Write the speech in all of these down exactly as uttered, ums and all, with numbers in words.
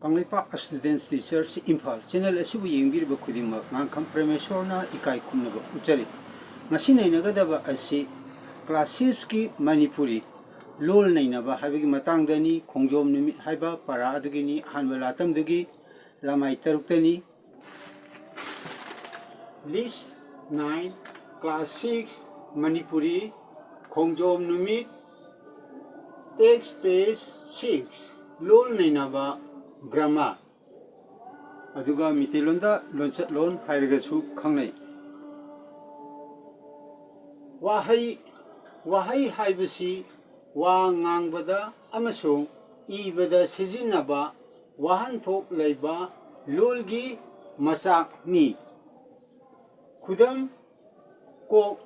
Kangleipak Students Teachers Imphal channel ꯑꯁꯤꯕꯨ ꯌꯦꯡꯕꯤꯔꯤꯕ ꯈꯨꯗꯤꯡꯃꯛ ꯉꯥꯡꯈꯝ ꯄ꯭ꯔꯃꯦꯁꯣꯔꯅ ꯏꯀꯥꯏ ꯈꯨꯝꯅꯕ ꯎꯠꯆꯔꯤ꯫ ꯉꯁꯤ ꯅꯩꯅꯒꯗꯕ ꯑꯁꯤ ꯀ꯭ꯂꯥꯁ ꯁꯤꯛꯁꯀꯤ ꯃꯅꯤꯄꯨꯔꯤ ꯂꯣꯜ ꯅꯩꯅꯕ ꯍꯥꯏꯕꯒꯤ ꯃꯇꯥꯡꯗꯅꯤ꯫ ꯈꯣꯡꯖꯣꯝ ꯅꯨꯃꯤꯠ ꯍꯥꯏꯕ ꯄꯔꯥ ꯑꯗꯨꯒꯤꯅꯤ, ꯑꯍꯥꯟꯕ ꯂꯥꯇꯝꯗꯨꯒꯤ ꯂꯃꯥꯏ ꯇꯔꯨꯛꯇꯅꯤ꯫ List nine, class six, Manipuri, ꯈꯣꯡꯖꯣꯝ ꯅꯨꯃꯤꯠ, text page six, ꯂꯣꯜ ꯅꯩꯅꯕ, grammar꯫ ꯑꯗꯨꯒ ꯃꯤꯇꯩꯂꯣꯟꯗ ꯂꯣꯟꯆꯠꯂꯣꯟ ꯍꯥꯏꯔꯒꯁꯨ ꯈꯪꯅꯩ꯫ ꯋꯥꯍꯩ, ꯋꯥꯍꯩ ꯍꯥꯏꯕꯁꯤ ꯋꯥ ꯉꯥꯡꯕꯗ ꯑꯃꯁꯨꯡ ꯏꯕꯗ ꯁꯤꯖꯤꯟꯅꯕ ꯋꯥꯍꯟꯊꯣꯛ ꯂꯩꯕ ꯂꯣꯜꯒꯤ ꯃꯆꯥꯛꯅꯤ꯫ ꯈꯨꯗꯝ: ꯀꯣꯛ,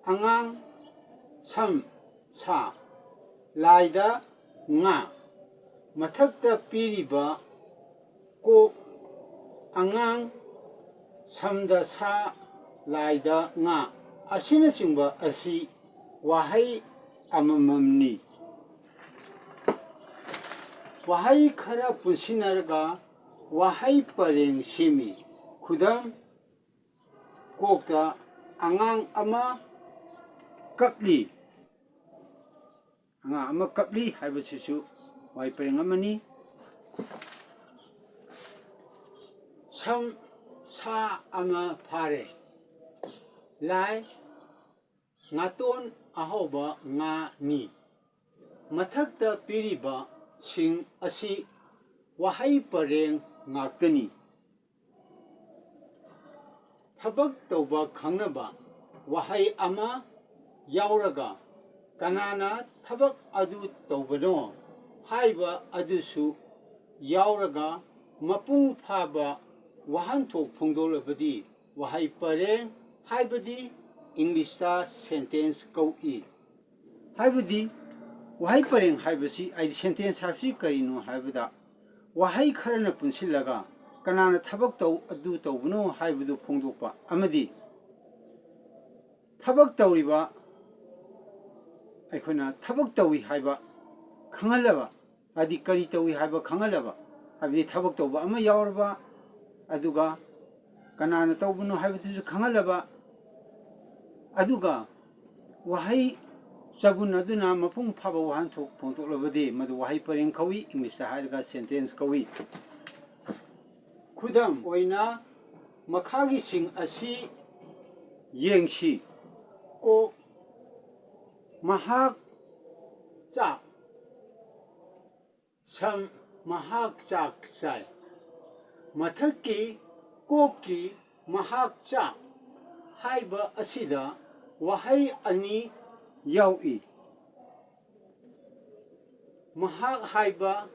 ꯑꯉꯥꯡ, ꯁꯝ, ꯁꯥ, ꯂꯥꯏꯗ ꯉꯥ꯫ ꯃꯊꯛꯇ ꯄꯤꯔꯤꯕ ꯀꯣꯛ, ꯑꯉꯥꯡ, ꯁꯝꯗ ꯁꯥ, ꯂꯥꯏꯗ ꯉꯥ ꯑꯁꯤꯅꯆꯤꯡꯕ ꯑꯁꯤ ꯋꯥꯍꯩ ꯑꯃꯃꯝꯅꯤ꯫ ꯋꯥꯍꯩ ꯈꯔ ꯄꯨꯟꯁꯤꯟꯅꯔꯒ ꯋꯥꯍꯩ ꯄꯔꯦꯡ ꯁꯦꯝꯃꯤ꯫ ꯈꯨꯗꯝ: ꯀꯣꯛꯇ ꯑꯉꯥꯡ ꯑꯃ ꯀꯞꯂꯤ꯫ ꯑꯉꯥꯡ ꯑꯃ ꯀꯞꯂꯤ ꯍꯥꯏꯕꯁꯤꯁꯨ ꯋꯥꯍꯩ ꯄꯔꯦꯡ ꯑꯃꯅꯤ꯫ ꯁꯝ ꯁꯥ ꯑꯃ ꯐꯥꯔꯦ꯫ ꯂꯥꯏ ꯉꯥꯇꯣꯟ ꯑꯍꯥꯎꯕ ꯉꯥꯅꯤ꯫ ꯃꯊꯛꯇ ꯄꯤꯔꯤꯕꯁꯤꯡ ꯑꯁꯤ ꯋꯥꯍꯩ ꯄꯔꯦꯡ ꯉꯥꯛꯇꯅꯤ꯫ ꯊꯕꯛ ꯇꯧꯕ ꯈꯪꯅꯕ ꯋꯥꯍꯩ ꯑꯃ ꯌꯥꯎꯔꯒ ꯀꯅꯥꯅ ꯊꯕꯛ ꯑꯗꯨ ꯇꯧꯕꯅꯣ ꯍꯥꯏꯕ ꯑꯗꯨꯁꯨ ꯌꯥꯎꯔꯒ ꯃꯄꯨꯡ ꯐꯥꯕ ꯋꯥꯍꯟꯊꯣꯛ ꯐꯣꯡꯗꯣꯛꯂꯕꯗꯤ ꯋꯥꯍꯩ ꯄꯔꯦꯡ ꯍꯥꯏꯕꯗꯤ ꯏꯪꯂꯤꯁꯇ sentence ꯀꯧꯏ꯫ ꯍꯥꯏꯕꯗꯤ ꯋꯥꯍꯩ ꯄꯔꯦꯡ ꯍꯥꯏꯕꯁꯤ, ꯍꯥꯏꯗꯤ sentence ꯍꯥꯏꯕꯁꯤ ꯀꯔꯤꯅꯣ ꯍꯥꯏꯕꯗ, ꯋꯥꯍꯩ ꯈꯔꯅ ꯄꯨꯟꯁꯤꯜꯂꯒ ꯀꯅꯥꯅ ꯊꯕꯛ ꯇꯧ, ꯑꯗꯨ ꯇꯧꯕꯅꯣ ꯍꯥꯏꯕꯗꯨ ꯐꯣꯡꯗꯣꯛꯄ ꯑꯃꯗꯤ ꯊꯕꯛ ꯇꯧꯔꯤꯕ, ꯑꯩꯈꯣꯏꯅ ꯊꯕꯛ ꯇꯧꯏ ꯍꯥꯏꯕ ꯈꯪꯍꯜꯂꯕ, ꯍꯥꯏꯗꯤ ꯀꯔꯤ ꯇꯧꯏ ꯍꯥꯏꯕ ꯈꯪꯍꯜꯂꯕ, ꯍꯥꯏꯕꯗꯤ ꯊꯕꯛ ꯇꯧꯕ ꯑꯃ ꯌꯥꯎꯔꯕ, ꯑꯗꯨꯒ ꯀꯅꯥꯅ ꯇꯧꯕꯅꯣ ꯍꯥꯏꯕꯗꯨꯁꯨ ꯈꯪꯍꯜꯂꯕ, ꯑꯗꯨꯒ ꯋꯥꯍꯩ ꯆꯕꯨꯟ ꯑꯗꯨꯅ ꯃꯄꯨꯡ ꯐꯥꯕ ꯋꯥꯍꯟꯊꯣꯛ ꯐꯣꯡꯗꯣꯛꯂꯕꯗꯤ ꯃꯗꯨ ꯋꯥꯍꯩ ꯄꯔꯦꯡ ꯀꯧꯏ, ꯏꯪꯂꯤꯁꯇ ꯍꯥꯏꯔꯒ ꯁꯦꯟꯇꯦꯟꯁ ꯀꯧꯏ꯫ ꯈꯨꯗꯝ ꯑꯣꯏꯅ ꯃꯈꯥꯒꯤꯁꯤꯡ ꯑꯁꯤ ꯌꯦꯡꯁꯤ꯫ ꯀꯣꯛ, ꯃꯍꯥꯛ ꯆꯥꯛ꯫ ꯁꯝ, ꯃꯍꯥꯛ ꯆꯥꯛ ꯆꯥꯏ꯫ ꯃꯊꯛꯀꯤ ꯀꯣꯛꯀꯤ ꯃꯍꯥꯛ ꯆꯥꯛ ꯍꯥꯏꯕ ꯑꯁꯤꯗ ꯋꯥꯍꯩ ꯑꯅꯤ ꯌꯥꯎꯏ꯫ ꯃꯍꯥꯛ ꯍꯥꯏꯕ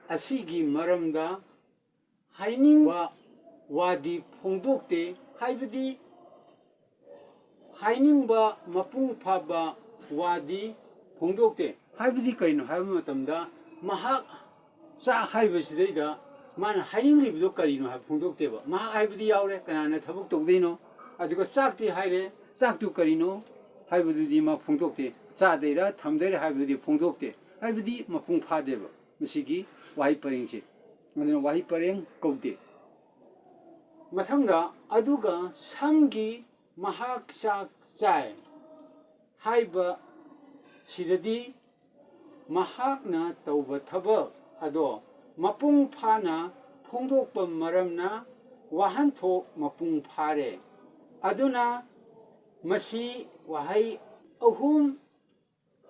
ꯑꯁꯤꯒꯤ ꯃꯔꯝꯗ ꯍꯥꯏꯅꯤꯡꯕ ꯋꯥꯗꯤ ꯐꯣꯡꯗꯣꯛꯇꯦ, ꯍꯥꯏꯕꯗꯤ ꯍꯥꯏꯅꯤꯡꯕ ꯃꯄꯨꯡ ꯐꯥꯕ ꯋꯥꯗꯤ ꯐꯣꯡꯗꯣꯛꯇꯦ꯫ ꯍꯥꯏꯕꯗꯤ ꯀꯔꯤꯅꯣ ꯍꯥꯏꯕ ꯃꯇꯝꯗ, ꯃꯍꯥꯛ ꯆꯥꯛ ꯍꯥꯏꯕꯁꯤꯗꯩꯗ ꯃꯥꯅ ꯍꯥꯏꯅꯤꯡꯂꯤꯕꯗꯣ ꯀꯔꯤꯅꯣ ꯍꯥꯏꯕ ꯐꯣꯡꯗꯣꯛꯇꯦꯕ꯫ ꯃꯍꯥꯛ ꯍꯥꯏꯕꯗꯤ ꯌꯥꯎꯔꯦ, ꯀꯅꯥꯅ ꯊꯕꯛ ꯇꯧꯗꯣꯏꯅꯣ? ꯑꯗꯨꯒ ꯆꯥꯛꯇꯤ ꯍꯥꯏꯔꯦ, ꯆꯥꯛꯇꯨ ꯀꯔꯤꯅꯣ ꯍꯥꯏꯕꯗꯨꯗꯤ ꯃꯥ ꯐꯣꯡꯗꯣꯛꯇꯦ꯫ ꯆꯥꯗꯣꯏꯔꯥ ꯊꯝꯗꯣꯏꯔꯥ ꯍꯥꯏꯕꯗꯨꯗꯤ ꯐꯣꯡꯗꯣꯛꯇꯦ, ꯍꯥꯏꯕꯗꯤ ꯃꯄꯨꯡ ꯐꯥꯗꯦꯕ ꯃꯁꯤꯒꯤ ꯋꯥꯍꯩ ꯄꯔꯦꯡꯁꯦ꯫ ꯑꯗꯨꯅ ꯋꯥꯍꯩ ꯄꯔꯦꯡ ꯀꯧꯗꯦ꯫ ꯃꯊꯪꯗ, ꯑꯗꯨꯒ ꯁꯝꯒꯤ ꯃꯍꯥꯛ ꯆꯥꯛ ꯆꯥꯏ ꯍꯥꯏꯕ ꯁꯤꯗꯗꯤ ꯃꯍꯥꯛꯅ ꯇꯧꯕ ꯊꯕꯛ ꯑꯗꯣ ꯃꯄꯨꯡ ꯐꯥꯅ ꯐꯣꯡꯗꯣꯛꯄ ꯃꯔꯝꯅ ꯋꯥꯍꯟꯊꯣꯛ ꯃꯄꯨꯡ ꯐꯥꯔꯦ꯫ ꯑꯗꯨꯅ ꯃꯁꯤ ꯋꯥꯍꯩ ꯑꯍꯨꯝ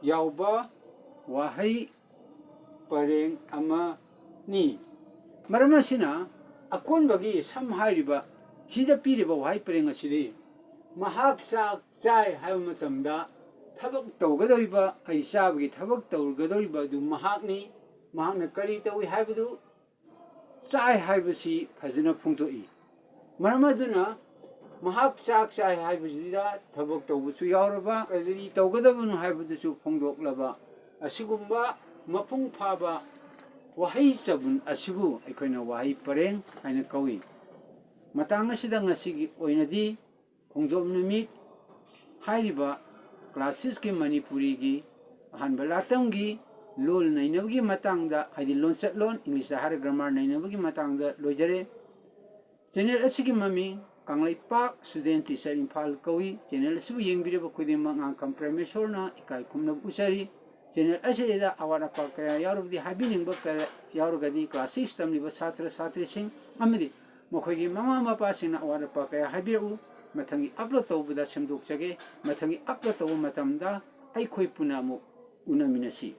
ꯌꯥꯎꯕ ꯋꯥꯍꯩ ꯄꯔꯦꯡ ꯑꯃꯅꯤ꯫ ꯃꯔꯝ ꯑꯁꯤꯅ, ꯑꯀꯣꯟꯕꯒꯤ ꯁꯝ ꯍꯥꯏꯔꯤꯕ ꯁꯤꯗ ꯄꯤꯔꯤꯕ ꯋꯥꯍꯩ ꯄꯔꯦꯡ ꯑꯁꯤꯗꯤ ꯃꯍꯥꯛ ꯆꯥꯛ ꯆꯥꯏ ꯍꯥꯏꯕ ꯃꯇꯝꯗ ꯊꯕꯛ ꯇꯧꯒꯗꯧꯔꯤꯕ, ꯑꯩ ꯆꯥꯕꯒꯤ ꯊꯕꯛ ꯇꯧꯒꯗꯧꯔꯤꯕ ꯑꯗꯨ ꯃꯍꯥꯛꯅꯤ꯫ ꯃꯍꯥꯛꯅ ꯀꯔꯤ ꯇꯧꯏ ꯍꯥꯏꯕꯗꯨ ꯆꯥꯏ ꯍꯥꯏꯕꯁꯤ ꯐꯖꯅ ꯐꯣꯡꯗꯣꯛꯏ꯫ ꯃꯔꯝ ꯑꯗꯨꯅ ꯃꯍꯥꯛ ꯆꯥꯛ ꯆꯥꯏ ꯍꯥꯏꯕꯁꯤꯗ ꯊꯕꯛ ꯇꯧꯕꯁꯨ ꯌꯥꯎꯔꯕ, ꯀꯔꯤ ꯇꯧꯒꯗꯕꯅꯣ ꯍꯥꯏꯕꯗꯨꯁꯨ ꯐꯣꯡꯗꯣꯛꯂꯕ ꯑꯁꯤꯒꯨꯝꯕ ꯃꯄꯨꯡ ꯐꯥꯕ ꯋꯥꯍꯩ ꯆꯕꯨꯟ ꯑꯁꯤꯕꯨ ꯑꯩꯈꯣꯏꯅ ꯋꯥꯍꯩ ꯄꯔꯦꯡ ꯍꯥꯏꯅ ꯀꯧꯏ꯫ ꯃꯇꯥꯡ ꯑꯁꯤꯗ ꯉꯁꯤꯒꯤ ꯑꯣꯏꯅꯗꯤ ꯈꯣꯡꯖꯣꯝ ꯅꯨꯃꯤꯠ ꯍꯥꯏꯔꯤꯕ ꯀ꯭ꯂꯥꯁ ꯁꯤꯛꯁꯀꯤ ꯃꯅꯤꯄꯨꯔꯤꯒꯤ ꯑꯍꯥꯟꯕ ꯂꯥꯇꯝꯒꯤ ꯂꯣꯜ ꯅꯩꯅꯕꯒꯤ ꯃꯇꯥꯡꯗ, ꯍꯥꯏꯗꯤ ꯂꯣꯟꯆꯠꯂꯣꯟ, English ꯇ ꯍꯥꯏꯔꯒ grammar ꯅꯩꯅꯕꯒꯤ ꯃꯇꯥꯡꯗ ꯂꯣꯏꯖꯔꯦ꯫ Channel ꯑꯁꯤꯒꯤ ꯃꯃꯤꯡ ꯀꯪꯂꯩꯄꯥꯛ Student Teacher ꯏꯝꯐꯥꯜ ꯀꯧꯏ꯫ Channel ꯑꯁꯤꯕꯨ ꯌꯦꯡꯕꯤꯔꯤꯕ ꯈꯨꯗꯤꯡꯃꯛ ꯉꯥꯡꯈꯝ ꯄ꯭ꯔꯦꯃꯦꯁꯣꯔꯅ ꯏꯀꯥꯏ ꯈꯨꯝꯅꯕ ꯎꯠꯆꯔꯤ꯫ Channel ꯑꯁꯤꯗ ꯑꯋꯥꯠ ꯑꯄꯥ ꯀꯌꯥ ꯌꯥꯎꯔꯕꯗꯤ, ꯍꯥꯏꯕꯤꯅꯤꯡꯕ ꯀꯌꯥ ꯌꯥꯎꯔꯒꯗꯤ class six ꯇꯝꯂꯤꯕ ꯁꯥꯇ꯭ꯔ ꯁꯥꯇ꯭ꯔꯤꯁꯤꯡ ꯑꯃꯗꯤ ꯃꯈꯣꯏꯒꯤ ꯃꯃꯥ ꯃꯄꯥꯁꯤꯡꯅ ꯑꯋꯥꯠ ꯑꯄꯥ ꯀꯌꯥ ꯍꯥꯏꯕꯤꯔꯛꯎ꯫ ꯃꯊꯪꯒꯤ upload ꯇꯧꯕꯗ ꯁꯦꯝꯗꯣꯛꯆꯒꯦ꯫ ꯃꯊꯪꯒꯤ upload ꯇꯧꯕ ꯃꯇꯝꯗ ꯑꯩꯈꯣꯏ ꯄꯨꯟꯅ ꯑꯃꯨꯛ ꯎꯅꯃꯤꯟꯅꯁꯤ꯫